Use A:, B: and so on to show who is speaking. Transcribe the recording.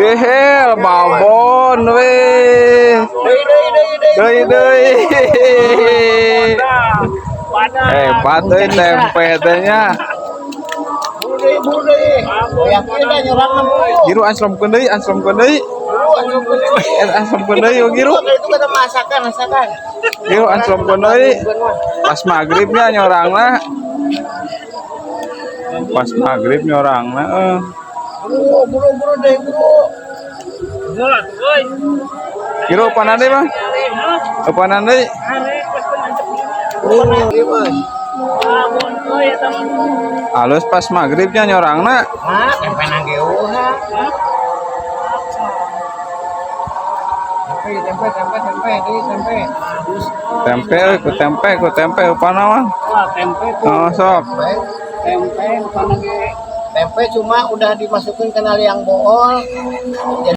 A: Gehel babon weh.
B: Deui deui deui deui.
A: Deui deui. Hebat euy tempe teh nya.
B: Buru deui, buru deui. Yakin dah nyorangna buru.
A: Giru anslomkeun deui, anslomkeun deui.
B: Buru anslomkeun deui.
A: Eh, anslomkeun deui yo Giru.
B: Itu kata masakan, masakan.
A: Giru anslomkeun deui. Pas maghribnya nyorangna. Pas maghrib nyorangna eh.
B: Buru, buru, buru deui, buru.
A: Giru panan deui, Bang? Panan deui.
B: Buru deui, euy.
A: Alus pas maghribnya nyorangna.
B: Hah, tempe nangge eueuh. Tempe, tempe, tempe, tempe, deui tempe.
A: Tempe euy, ku tempe, ku tempe upana mah.
C: Tempe.
A: Oh, sok.
B: Tempe.
C: Tempe bukan lagi.
B: Tempe cuma udah dimasukin ke liang bool.